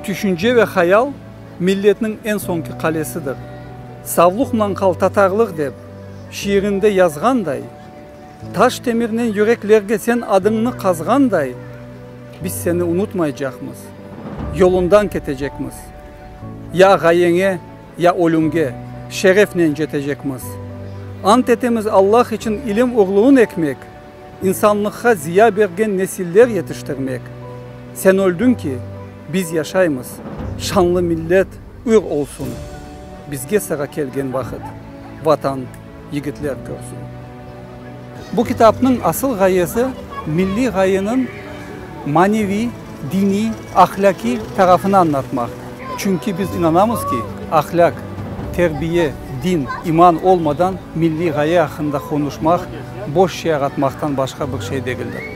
Tüşünce ve hayal, milletniñ eñ soñki qalesidir. Savluqman qal tatarlıq dep, şiirinde yazğanday, taş temirnen yüreklerge sen adıñnı qazğanday, biz seni unutmaycaqmız, yolundan ketecekmiz. Ya ğayeñe, ya ölümge şerefnen cetecekmiz. Ant etemiz Allah içün ilim urluğın ekmek, İnsanlıqqa ziya bergen nesiller yetiştirmek. Sen öldüñ ki, biz yaşaymız, şanlı millet ür olsun. Bizge sıra kelgen vaqıt, Vatan yigitler körsün. Bu kitapnıñ asıl ğayesi milliy ğayeniñ maneviy, diniy, ahlâqiy tarafını añlatmaq. Çünki biz inanamız ki, ahlâq, terbiye, din, iman olmadan milliy ğaye aqqında qonuşmaq, boş şey aratmaqtan başqa bir şey degildir.